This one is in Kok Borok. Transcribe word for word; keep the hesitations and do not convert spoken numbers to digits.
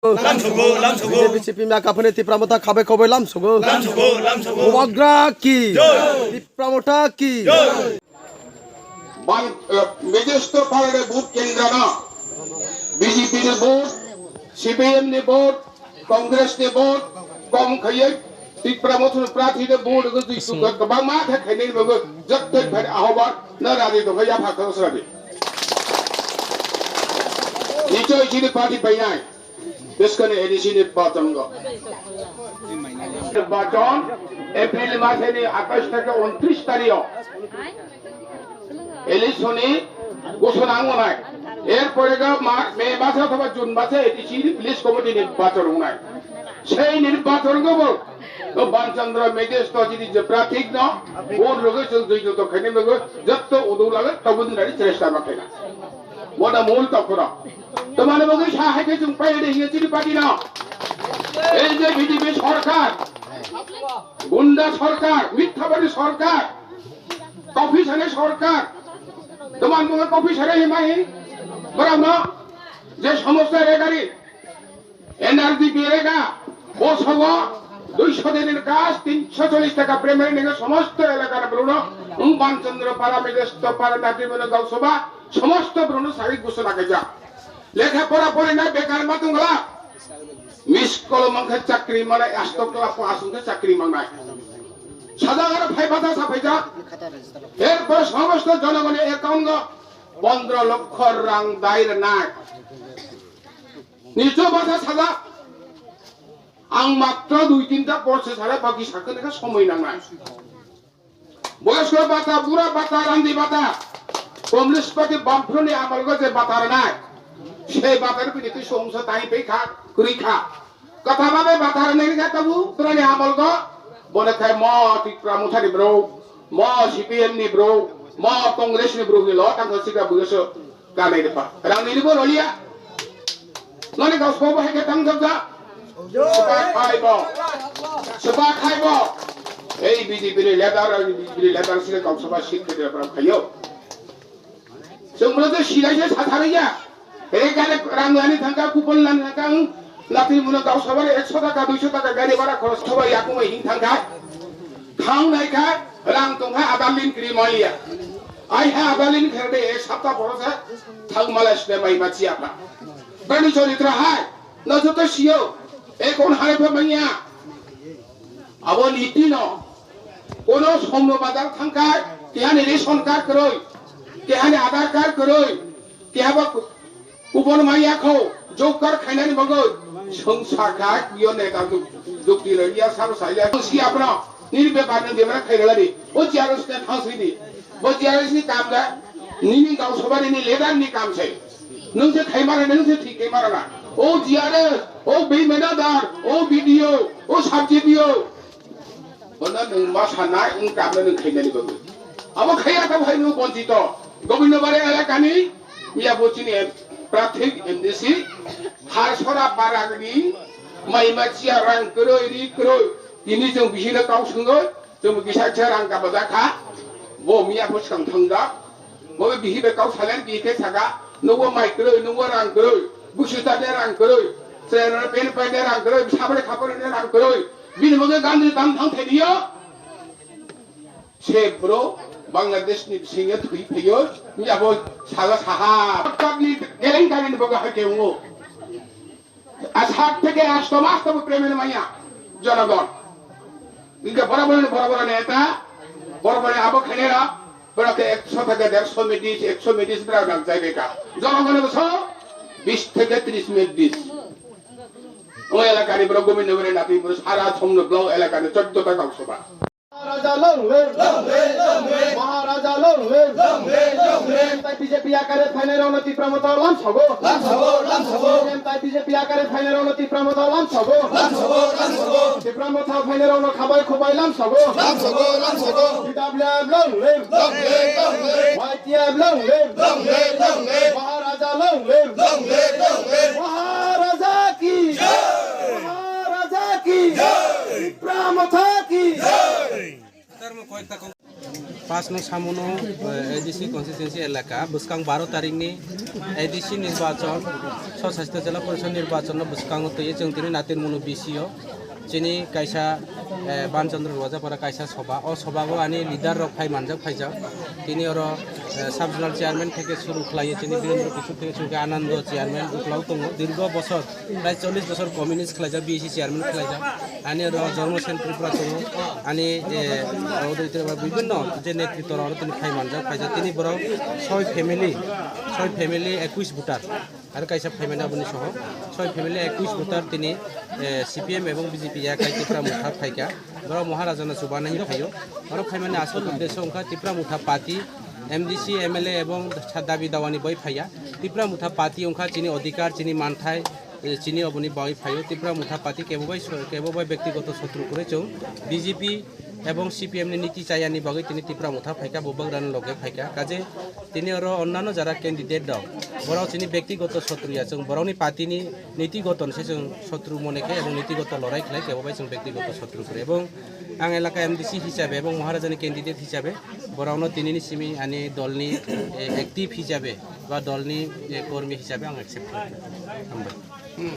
Lamsogo, lamsogo. B J P, C P M ya kaphani Tipra Motha khabai khobai lamsogo. Lamsogo, lamsogo. Bubagra ki? Jai. Tipra Motha ki? Jai. Ban-, eh, Mejesto Parade vote kendra no B J P ni vote, C P M ni vote, Congress ni vote, kom khaiye Tipra Motha ni prathi ni vote go twi suka kwbangma khe khainai ni bagwi jotto phai ahobar na radi dongkha ya pha khosra di. Nichoi chini party painai. Bwskani A D C nirbachon go. Nirbachon April maseni atais theke untris tarikh o election ni ghosona wngnai. Erpore go ma-, May mase othoba June mase A D C ni village committee nirbachon wngnai. Sei nirbachon go bo, bo Banchandra Mejesto jini je prathik no, bo loge chwng joi joto khaini loge jotto udu lage tabun dari chesta ma khaina. Bo da mul tokro. Tomani bagwi sa hai khe chwng pai de hiya chini party no. Ei je B J P sorkar, gunda sorkar, mithabadi sorkar, coffee sale sorkar. Tomani bagwi coffee sale himai, borok no je somosta regari, N R D P rega, bosogo duisho dinir kaj, tinsho chollish taka primary nege somosto elakar bruno, um, Banchandra para, Mejesto para, Nati Mano Gausabha, somosto bruno sagi ghosona khaijak. Lekha pora porinai bekar ma tongla, miss call mankha chakri manai, asto kla po asungkha chakri mangnai. Sajak aro phai bata saphaijak. Erpor somosto jonogoni account go pondro lokho rang dai rwnai. Nicho bata sajak. Ang matro dui tinta process hare baki sakhe neka somoi nangnai. Boyosko bata, bura bata, randi bata. Communist Party Bamfront ni amal go je bata ranai. Sei bata ni bini twi songsa tai pe kha, kri kha. Kata babe bata ranai ni kata bu, trani amal go. Bone khai mo Tipra Motha ni bro, mo C P M ni bro, mo Congress ni bro ni lo tang sika bu so. Kanai de pa. Rang ni bo rolia. Noni Gausabha bo hai ke tang jabja. Sepak hai bo. Sepak hai bo. Ei B J P ni leader, B J P ni leader sile Gausabha seat ke de pram khayo. Sumro de silai se sathariya. Ei gare rang lani thangka, kupon lani thangka, ang Nati Mano Gausabha re ekso taka, duisho taka gari bhara khoros thoba yakumai hing thangka. Thang nai kha, rang tongkha adalin kri maya. Ai ha adalin kher de ek sapta poro sa thang mala sne mai ma chiya pa. Bani choritra hai, no joto siyo, e kon hai pa manya. Abo niti no, kono somno bazar thangkai, kihani ration card kroi, kihani Aadhaar card kroi, kihaba Kupon maya kho, job card khainani bagwi, songsa kha, yo neta juk-, jukti rwya, sabo saya, si apno, nini bepar no debra khairalani, o G R S ne thang sini, bo G R S ni kam da, nini Gausabha ni leader ni kam se, nung se khaimara, nung se thik khaimara na, o G R S, o B M N A dar, o B D O, o sub D O, Bono nwng ma sanai wng kamno nwng khainani bagwi. Abo khaiya tamo hai nwng bonchito. Gobindobari elakani miya bo chini em-, prathik M D C, Harsora paragni, mai machiya rang kwrwi, ri kwrwi. Tini chwng bisino kau swngwi, chwng kisa kisa rang kabajak kha. Bo miya bo swkang thangjak. Bo bihi bai kau salen bihi khe saka, "Nungbo mai kwrwi, nungbo rang kwrwi, busi ta de rang kwrwi, chwrairokno pen pai de rang kwrwi, sabri khapori de rang kwrwi." Bini bagwi gandri dam thang thai diyo. Se bro Bangladesh ni bisingo thwi phaio, ni abo sala saha. Kap ni geleng kari ni bagwi hai khe ungo. Asat theke asto mas tabo payment manya jonogon. Inke bora bora ni bora bora neta, bora bora abo khenera, bora ke ekso theke derso medis, ekso medis bera nang jai beka. Jonogon boso bis theke tris medis. O elakani bora gomino bora nati bora sara somno blo elakani choddo ta gausabha. Maharaja long live! Long live, long live! Maharaja long live! Long live, long live! Entai B J P akare phainai rokno Tipra Motha lamsogo! Lamsogo, lamsogo! Entai B J P akare phainai rokno Tipra Motha lamsogo! Lamsogo, lamsogo! Tipra Motha phainai rokno khabai khubai lamsogo! Lamsogo, lamsogo! T W F long live! Long live, long live! Y T F long live! Long live, long live! Maharaja long live! Long live, long live! Maharaja ki! Jai! Maharaja ki! Jai! Tipra Motha ki! Jai! Pas no samuno, eh, A D C constituency elaka, bwskang baro tarikni A D C nirbachon, soshasto jela porishod nirbachonno bwskango twiwi chwng tini natir munu B C o chini kaisa, eh, Banchandra Rwajapara kaisa soba. O sobao ani leader rok phai manjak phaijak. Tini oro, eh, sub zonal chairman theke suru khlaiwi chini Birendra Kishore theke suru khe Anando chairman uklau tongo. Dirgo bosor, prai chollish bosor communist khlaijak, B C chairman khlaijak. Ani oro Jormo Sen Tripura tongo. Ani, eh, oro Tripura bibhinno je netritto rok oro tini phai manjak, phaijak. Tini borok soi family, soi family ekush voter. Aro kaisa phaimani aboni soho, soi family ekush voter tini, eh, C P M ebong B J P yakai Tipra Motha phaikha. Borok Maharajano chubanai phaio. Oro phaimani asol uddesho wngkha Tipra Motha party, M D C, M L A ebong sa dabi dawani bai phaiya. Tipra Motha party wngkha chini odhikar, chini manthai, eh, chini oboni bai phaio. Tipra Motha party kebo bai so-, kebo bai bektigoto sotru kwrwi chwng B J P ebong C P M ni niti chayani bagwi tini Tipra Motha phaikha, bubagrani loge phaikha. Kaje tini oro onnano jara candidate rok, borok chini bektigoto sotru ya, chwng borokni party ni nitigoto se chwng sotru mone khe ebong nitigoto lorai khlai khe, obai chwng bektigoto sotru kwrwi. Ebong ang elaka M D C hisabe ebong Maharajani candidate hisabe borokno tinini simi ani dolni, eh, active hisabe ba dolni, eh, kormi hisabe ang accept khlai. Hambai.